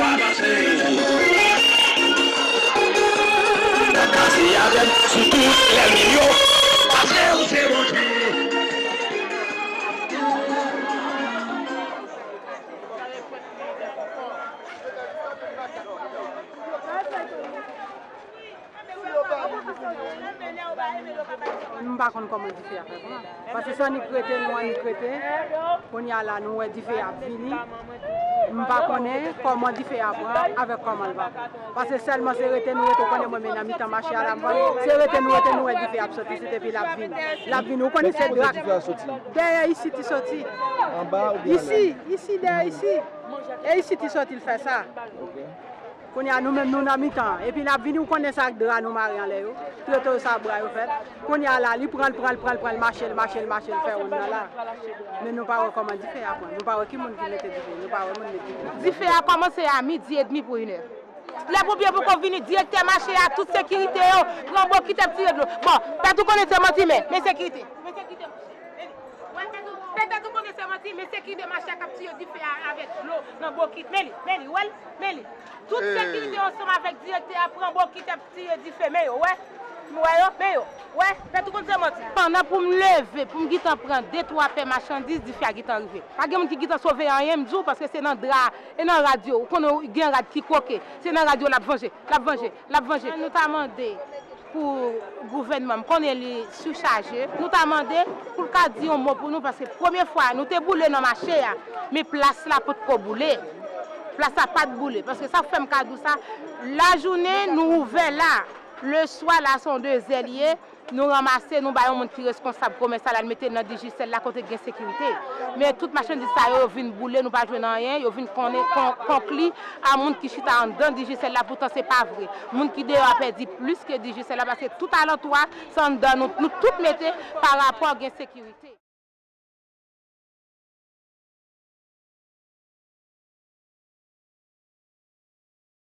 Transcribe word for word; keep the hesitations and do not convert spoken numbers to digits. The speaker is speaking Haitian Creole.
Pase. N ap pase avè m sou tout lènmi m yo. Pase ou se Bondye. M pa konn kòman dife a fè pran. Paske se annik rete, nou annik rete. Kounye a la, nou wè dife a ap vini. M pa konnen kòman dife a pran, avèk kòman l va pran. Paske sèlman se rete nou rete, ou konnen mwen menm nan mitan mache a la, m pran. Se rete nou rete, nou wè dife a ap soti, se depi l ap vini. L ap vini, ou konnen se dra. Dèyè isit li soti. Anba oubyen anlè? Isi, isi, dèyè isi. E isit li soti, l fè sa. Kounye a nou menm nou nan mitan an. Epi l ap vini, ou konnen sa ak dra nou mare anlè yo. Trete yo sa bra yo fèt. Kounye a la, li pran l, pran l, pran l, pran l, mache l, mache l, mache l, fè wonn nan la. Men nou pa wè kòman dife a pran. Nou pa wè ki moun ki mete dife. Nou pa wè moun mete dife. Dife a kòmanse a midi edmi pou inè. Lè ponpye poko vini, direktè mache a, tout sekirite yo, pran bokit ap tire dlo. Bon, pèt ou konnen se manti, men, men sekirite. Men sekirite. Wè, pèt ou, pèt ou konnen se manti, men sekirite mache a k ap tire dife a avèk dlo nan bokit. Men li, men li, wè l, men li. Tout sekirite ansanm avèk direktè a pran bokit ap tire dife, men yo, wè. M wè yo, men yo, wè, pèt ou konn se manti. Pandan pou m leve, pou m gentan pran de twa pè machandiz, dife a gentan rive. Pa gen moun ki gentan sove anyen, m di w, paske se nan dra, e nan radyo. Ou konnen gen rad ki kwoke. Se nan radyo l ap vanje, l ap vanje, l ap vanje. Nou ta mande pou gouvènman, m konnen li sichaje, nou ta mande pou l ka di yon mo pou nou, paske premye fwa nou te boule nan mache a, men plas la potko boule. Plas la pa t boule, paske sa k fè m ka di w sa, lajounen nou ouvè la, leswa la se yon de zè li ye, nou ranmase, nou bay yon moun ki reskonsab komès la, l al mete l nan Digicel la kote gen sekirite. Men tout machandiz sa yo, yo vin boule, nou pa jwenn anyen, yo vin konnen, kon-, konkli a moun ki chita anndan Digicel la, poutan se pa vre. Moun ki deyò a pèdi plis ke Digicel la, paske tout alantou a, se anndan nou, nou tout mete pa rapò gen sekirite.